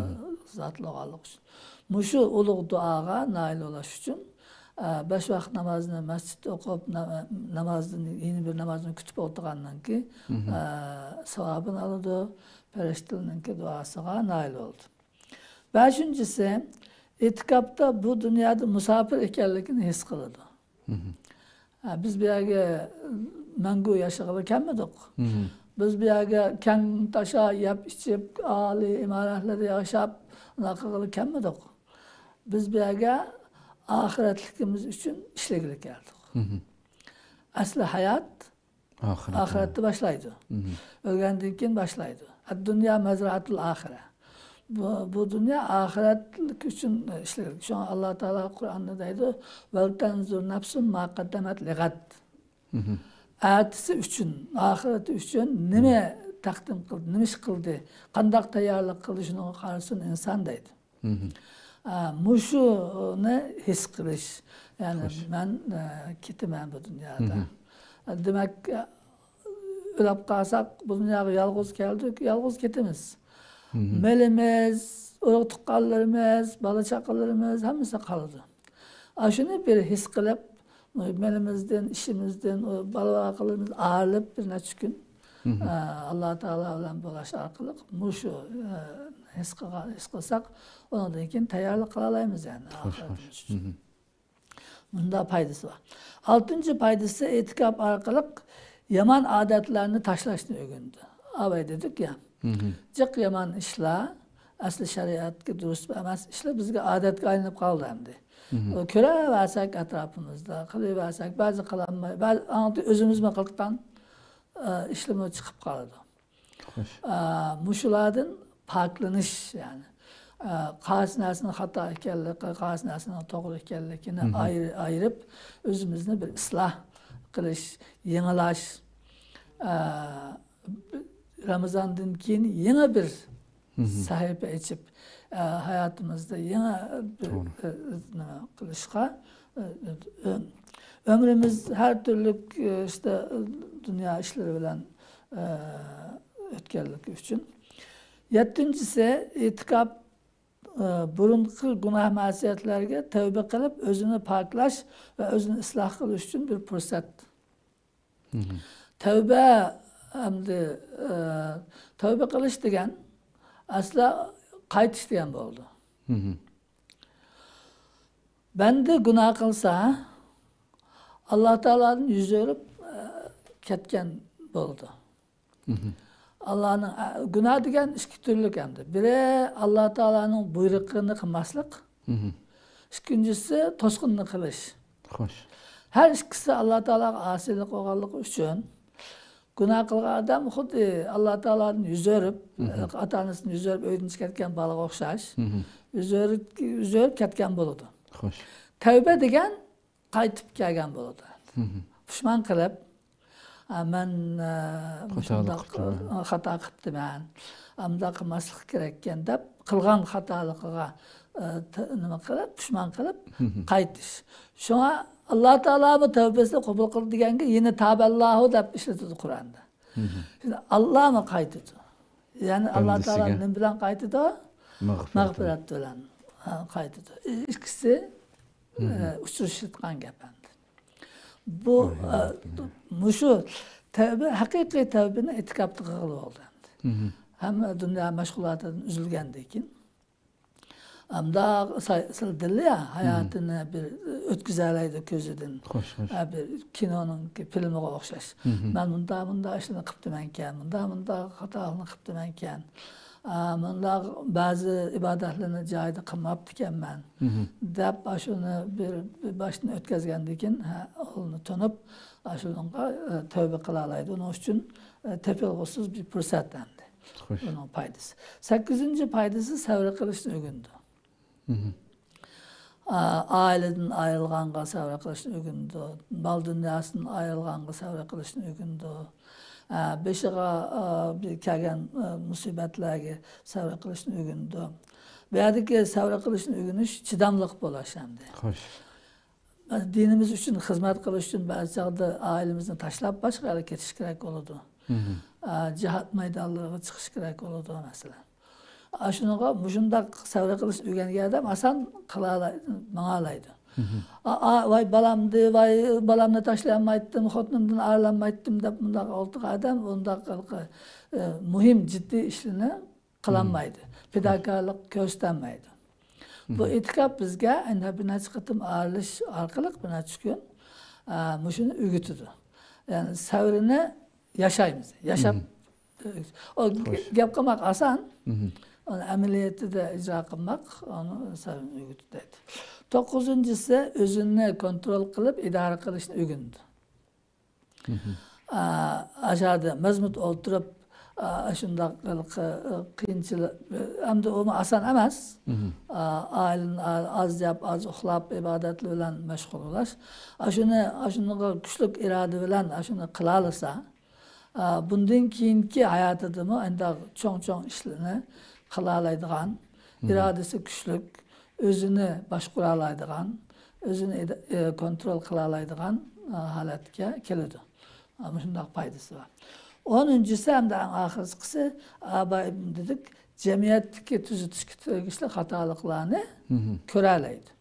زات بولغانلىقى ئۈچۈن. مۇشۇ ئۇلۇغ دۇئاغا نائىل بولۇش ئۈچۈن، ئە، بەش ۋاقىت نامازنى مەسچىتتە ئوقۇپ، نا-، نامازدىن، يەنە بىر نامازنى كۈتۈپ ئولتۇرغاننىڭكى، ئە، ساۋابىنى ئالىدۇ، پەرىشتىلەرنىڭكى دۇئاسىغا نائىل بولىدۇ. بەشىنچىسى، ئېتىكاپتا بۇ دۇنيادا مۇساپىر ئىكەنلىكىنى ھېس قىلىدۇ. ھە، بىز بۇ يەرگە مەڭگۈ ياشىغىلى كەلمىدۇق. بىز بۇ يەرگە كەڭ تاشا يەپ ئىچىپ، ئالىي ئىمارەتلەردە ياشاپ، ئۇنداق قىلغىلى كەلمىدۇق. بىز بۇ يەرگە ئاخىرەتلىكىمىز ئۈچۈن ئىشلىگىلى كەلدۇق. ئەسلى ھايات ئاخىرەتتە باشلايدۇ. ئۆلگەندىن كېيىن باشلايدۇ. «ئەددۇنيا مەزرەئەتۇل ئاخىرە». بۇ، بۇ دۇنيا ئاخىرەتلىك ئۈچۈن ئىشلىگەن. شۇڭا ئاللا تائالا قۇرئاندا دەيدۇ، «ۋەلتەنزۇر نەفسۇن ما قەددەمەت لىغەد». ئەتىسى ئۈچۈن، ئاخىرىتى ئۈچۈن نېمە تەقدىم قىلدى، نېمە ئىش قىلدى، قانداق تەييارلىق قىلدى، شۇنىڭغا قارىسۇن ئىنسان دەيدۇ. ئا، مۇشۇنى ھېس قىلىش. يەنى مەن، ئە، كېتىمەن بۇ دۇنيادا. دېمەك، ئە، ئۆلۈپ قالساق، بۇ دۇنياغا يالغۇز كەلدۇق، يالغۇز كېتىمىز. مېلىمىز، ئۇرۇق-تۇغقانلىرىمىز، بالا-چاقىلىرىمىز ھەممىسى قالىدۇ. ئاشۇنى بىر ھېس قىلىپ، مېلىمىزدىن، ئىشىمىزدىن، ئۇ بالا-چاقىلىرىمىز ئايرىلىپ بىر نەچچە كۈن، ئە، ئاللا تائالا بىلەن بولۇش ئارقىلىق مۇشۇ، ئە، ھېس قىلغان، ھېس قىلساق، ئۇنىڭدىن كېيىن تەييارلىق قىلالايمىز، يەنى، ئاخىرەتىمىز ئۈچۈن. مۇنداق پايدىسى بار. ئالتىنچى پايدىسى، ئېتىكاپ ئارقىلىق يامان ئادەتلەرنى تاشلاشنى ئۆگىنىدۇ. ئاۋاي دېدۇك يا، جىق يامان ئىشلار، ئەسلى شەرىئەتكە دۇرۇس ئەمەس ئىشلار بىزگە ئادەتكە ئايلىنىپ قالدى ئەمدى. ئۇ كۆرەۋەرسەك ئەتراپىمىزدا، قىلىۋەرسەك، بەزى قىلالماي، بەزى ئاڭلىتىپ ئۆزىمىزمۇ قىلىدىغان، ئە، ئىشلىرىمۇ چىقىپ قالىدۇ. ئە، مۇشۇلاردىن پاكلىنىش، يەنى، ئە، قايسى نەرسىنىڭ خاتا ئىكەنلىكى، قايسى نەرسىنىڭ توغرا ئىكەنلىكىنى ئايرى-، ئايرىپ، ئۆزىمىزنى بىر ئىسلاھ قىلىش، يېڭىلاش. ئە، رامىزاندىن كېيىن يېڭى بىر سەھىپە ئېچىپ، ئە، ھاياتىمىزدا يېڭى بىر، ئە، نېمە قىلىشقا، ئە، ئۆ-، ئۆمرىمىز ھەر تۈرلۈك، ئە، ئىشتا، دۇنيا ئىشلىرى بىلەن، ئە، ئۆتكەنلىكى ئۈچۈن. يەتتىنچىسى، ئېتىكاپ، ئە، بۇرۇنقى گۇناھ مەسىيەتلەرگە تەۋبە قىلىپ، ئۆزىنى پاكلاش ۋە ئۆزىنى ئىسلاھ قىلىش ئۈچۈن بىر پۇرسەت. تەۋبە ئەمدى، ئە، تەۋبە قىلىش دېگەن ئەسلى قايتىش دېگەن بولىدۇ. مھم. بەندە گۇناھ قىلسا، ئاللا تائالادىن يۈز ئۆرۈپ، ئە، كەتكەن بولىدۇ. مھم. ئاللانىڭ، ئە، گۇناھ دېگەن ئىككى تۈرلۈك ئەمدى. بىرى ئاللا تائالانىڭ بۇيرۇقىنى قىلماسلىق. مھم. ئىككىنچىسى توسقۇننى قىلىش. خوش. ھەر ئىككىسى ئاللا تائالاغا ئاسىيلىق بولغانلىقى ئۈچۈن گۇناھ قىلغان ئادەم خۇددى ئاللا تائالادىن يۈز ئۆرۈپ، مھم. ئاتا-ئانىسىدىن يۈز ئۆرۈپ ئۆيدىن چىقىپ كەتكەن بالىغا ئوخشاش. مھم. يۈز ئۆرۈپ، يۈز ئۆرۈپ كەتكەن بولىدۇ. خوش. تەۋبە دېگەن قايتىپ كەلگەن بولىدۇ. مھم. پۇشمان قىلىپ، «ئا، مەن، ئا، خاتالىق مۇشۇنداق، قىپتىمەن. ئا، خاتا قىپتىمەن. ئا، مۇنداق قىلماسلىق كېرەككەن» دەپ، قىلغان خاتالىقىغا، ئا، ت-، نېمە قىلىپ، پۇشمان قىلىپ مھم. قايتىش. شۇڭا ئاللا تائالامۇ تەۋبىسىنى قوبۇل قىلدى دېگەنگە يەنە تابەللاھۇ دەپ ئىشلىتىدۇ قۇرئاندا. مھم. شۇڭا ئاللامۇ قايتىدۇ. يەنى ئاللا تائالا بەندىسىگە نېمە بىلەن قايتىدۇ؟ مەغپىرەت. مەغپىرەت بىلەن، ھە، قايتىدۇ. ئىككىسى، مھم. ئە، ئۇچرىشىدىغان گەپ ئەمدى. بۇ، ئوي، ئە، ھەقىقەتەن. مۇشۇ تەۋبە، ھەقىقىي تەۋبىنى ئېتىكاپتا قىلغىلى بولدى ئەمدى. مھم. ھەممە دۇنيا مەشغۇلاتىدىن ئۈزۈلگەندىن كېيىن، ئەمدى سا-، سىلى دىلى يا، مھم. ھاياتىنى بىر ئۆتكۈزەلەيدۇ كۆزىدىن. خوش، خوش. ئە، بىر كىنونىڭ فىلمىغا ئوخشاش. مھم. مەن مۇنداق، مۇنداق ئىشلارنى قىپتىمەنكەن، مۇنداق، مۇنداق خاتالىقنى قىپتىمەنكەن. ئا، مۇنداق بەزى ئىبادەتلەرنى جايىدا قىلماپتىكەنمەن، مھم. دەپ، ئاشۇنى بىر، بىر باشتىن ئۆتكەزگەندىن كېيىن، ھە، ئۇنى تونۇپ، ئاشۇنىڭغا، ئە، تەۋبە قىلالايدۇ. ئۇنىڭ ئۈچۈن، ئە، تېپىلغۇسىز بىر پۇرسەت ئەمدى. خوش. بۇنىڭ پايدىسى. سەككىزىنچى پايدىسى سەۋر قىلىشنى ئۆگىنىدۇ. مھم. ئا-، ئائىلىدىن ئايرىلغانغا سەۋر قىلىشنى ئۆگىنىدۇ. مال دۇنياسىدىن ئايرىلغانغا سەۋر قىلىشنى ئۆگىنىدۇ. ئا، بېشىغا، ئا، بىر كەلگەن، ئا، مۇسىبەتلەرگە سەۋر قىلىشنى ئۆگىنىدۇ. بۇ يەردىكى سەۋر قىلىشنى ئۆگىنىش چىداملىق بولۇش ئەمدى. خوش. دىنىمىز ئۈچۈن خىزمەت قىلىش ئۈچۈن بەزى چاغدا ئائىلىمىزنى تاشلاپ باشقا يەرگە كېتىش كېرەك بولىدۇ. مھم. ئا، جىھاد مەيدانلىرىغا چىقىش كېرەك بولىدۇ، مەسىلەن. ئاشۇنىڭغا مۇشۇنداق سەۋر قىلىش ئۆگەنگەن ئادەم ئاسان قىلالاي-، ماڭالايدۇ. مھم. ئا، ئا، ۋاي بالامدى، ۋاي بالامنى تاشلىيالمايتتىم، خوتۇنۇمدىن ئايرىلالمايتتىم دەپ مۇنداق ئولتۇرغان ئادەم ئۇنداق، ئە، مۇھىم، جىددىي ئىشلىرىنى قىلالمايدۇ. مھم. پىداكارلىق كۆرسىتەلمەيدۇ. بۇ مھم. ئېتىكاپ بىزگە ئەنە بىر نەچچە قېتىم ئايرىلىش ئارقىلىق بىر نەچچە كۈن، ئە، مۇشۇنى ئۆگىتىدۇ. يەنى سەۋرنى ياشايمىز. ياشاپ، مھم. ئۇ خوش. گەپ قىلماق ئاسان. مھم. ئۇنى ئەمەلىيىتىدە ئىجرا قىلماق ئۇنى سەۋرنى ئۆگىتىدۇ. توققۇزىنچىسى، ئۆزىنى كونترول قىلىپ ئىدارە قىلىشنى ئۆگىنىدۇ. مھم. ئا، ئاشادا مەزمۇت ئولتۇرۇپ، ئا، شۇنداق ھېلىقى، ئا، قىيىنچىلىق، ئەمدى ئۇمۇ ئاسان ئەمەس. مھم. ئا، ئائىلىنى ئا-، ئاز يەپ، ئاز ئۇخلاپ، ئىبادەت بىلەن مەشغۇل بولۇش. ئاشۇنى، ئاشۇنىڭغا كۈچلۈك ئىرادە بىلەن ئاشۇنى قىلالىسا، ئا، بۇندىن كېيىنكى ھاياتىدىمۇ ئەنداق چوڭ-چوڭ ئىشلارنى قىلالايدىغان، مھم. ئىرادىسى كۈچلۈك، ئۆزىنى باشقۇرالايدىغان، ئۆزىنى ئىدا-، ئى، كونترول قىلالايدىغان، ئا، ھالەتكە كېلىدۇ. ئا، مۇشۇنداق پايدىسى بار. ئونىنچىسى ھەمدە ئەڭ ئاخىرقىسى، ئابايىم دېدۇك، جەمئىيەتتىكى تۈزىتىشكە تېگىشلىك خاتالىقلارنى مھم. كۆرەلەيدۇ.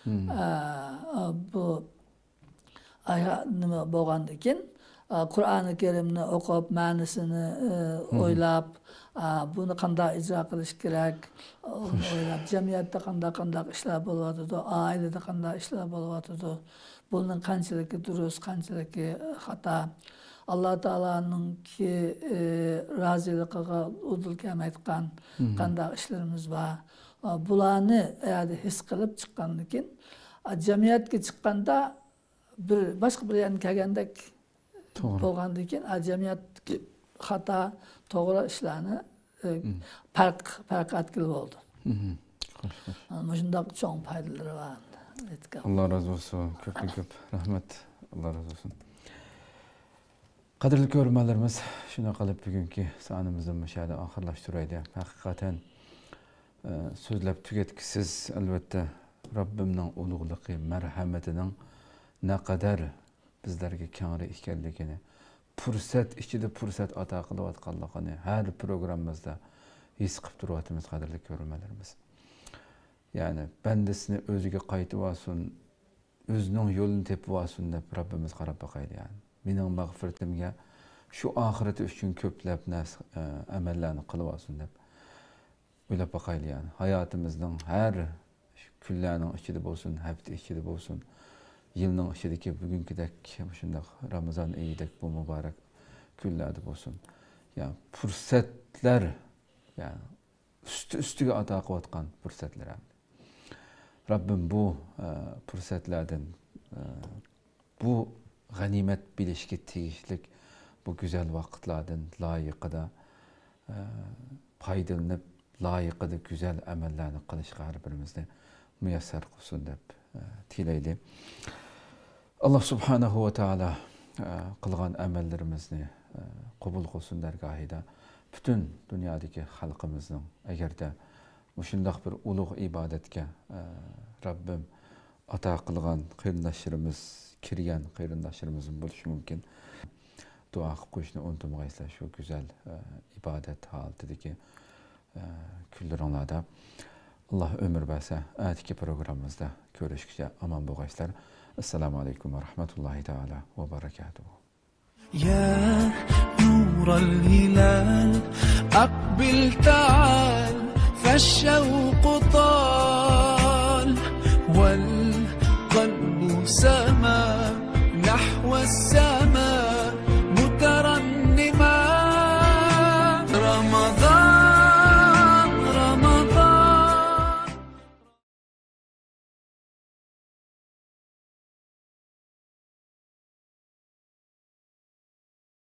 مم. ئە، بۇ ئايا-، نېمە بولغاندىن كېيىن، ئە، قۇرئانى كەرىمنى ئوقۇپ، مەنىسىنى، ئە، مم. ئويلاپ، ئە، بۇنى قانداق ئىجرا قىلىش كېرەك، ئۇنى خوش. ئويلاپ، جەمئىيەتتە قانداق، قانداق ئىشلار بولۇۋاتىدۇ، ئائىلىدە قانداق ئىشلار بولۇۋاتىدۇ، بۇنىڭ قانچىلىكى دۇرۇس، قانچىلىكى خاتا، ئاللا تائالانىڭكى، ئە، رازىلىقىغا ئۇدۇل كەلمەيدىغان مم. قانداق ئىشلىرىمىز بار، بۇلارنى ئەگەر ھېس قىلىپ چىققاندىن كېيىن، جەمئىيەتكە چىققاندا بىر، باشقا بىر يەردىن كەلگەندەك توغرا. بولغاندىن كېيىن، جەمئىيەتتىكى خاتا، توغرا ئىشلارنى، ئە، مم. پەرق، پەرق ئەتكىلى بولىدۇ. مم. خوش، خوش. مۇشۇنداق چوڭ پايدىلىرى بار. ئېيتقان. ئاللا رازى بولسۇن. كۆپتىن كۆپ رەھمەت. ئاللا رازى بولسۇن. قەدىرلىك كۆرۈرمەنلىرىمىز، شۇنداق قىلىپ بۈگۈنكى سانىمىزنى مۇشۇ يەردە ئاخىرلاشتۇرايلى. ھەقىقەتەن، ئە، سۆزلەپ تۈگەتكۈسىز، ئەلۋەتتە، رەببىمنىڭ ئۇلۇغلۇقى، مەرھەمىتىنىڭ نەقەدەر بىزلەرگە كەڭرى ئىكەنلىكىنى، پۇرسەت ئىچىدە پۇرسەت ئاتا قىلىۋاتقانلىقىنى ھەر پروگراممىمىزدا ھېس قىلىپ تۇرۇۋاتىمىز، قەدىرلىك كۆرۈرمەنلىرىمىز. يەنى بەندىسىنى ئۆزىگە قايتىۋالسۇن، ئۆزىنىڭ يولىنى تېپىۋالسۇن دەپ رەببىمىز قاراپ باقايلى، يەنى. مېنىڭ مەغپىرىتىمگە شۇ ئاخىرىتى ئۈچۈن كۆپلەپ نەرسە، ئە، ئەمەللەرنى قىلىۋالسۇن دەپ ئويلاپ باقايلى، يەنى. ھاياتىمىزنىڭ ھەر كۈنلەرنىڭ ئىچىدە بولسۇن، ھەپتە ئىچىدە بولسۇن، يىلنىڭ ئىچىدىكى بۈگۈنكىدەك مۇشۇنداق رامىزان ئېيىدەك بۇ مۇبارەك كۈنلەردە بولسۇن. يا پۇرسەتلەر، يا ئۈستى ئۈستىگە ئاتا قىلىۋاتقان پۇرسەتلەر ھەم. رەببىم بۇ، ئە، پۇرسەتلەردىن، ئە، بۇ غەنىيمەت بىلىشكە تېگىشلىك بۇ گۈزەل ۋاقىتلاردىن لايىقىدا، ئە، پايدىلىنىپ، لايىقىدا گۈزەل ئەمەللەرنى قىلىشقا ھەر بىرىمىزنى مۇيەسسەر قىلسۇن دەپ، ئە، تىلەيلى. ئاللا سۇبھانەھۇ ۋە تائالا، ئە، قىلغان ئەمەللىرىمىزنى، ئە، قوبۇل قىلسۇن دەرگاھىدا. پۈتۈن دۇنيادىكى خەلقىمىزنىڭ ئەگەردە مۇشۇنداق بىر ئۇلۇغ ئىبادەتكە، ئە، رەببىم ئاتا قىلغان قېرىنداشلىرىمىز، كىرگەن قېرىنداشلىرىمىزمۇ بولۇشى مۇمكىن. دۇئا قىلىپ قويۇشنى ئۇنتۇمىغايسىلەر شۇ گۈزەل، ئە، ئىبادەت ھالىتىدىكى، ئە، كۈنلىرىڭلاردا. ئاللا ئۆمۈر بەرسە، ئەتىكى پروگراممىمىزدا كۆرۈشكىچە ئامان بولغايسىلەر. ئەسسالامۇ ئەلەيكۇم ۋە رەھمەتۇللاھى تائالا ۋە بەرەكاتۇھۇ. يا نور الهلال، أقبل تعال، فالشوق طال، والقلب سما نحو السماء.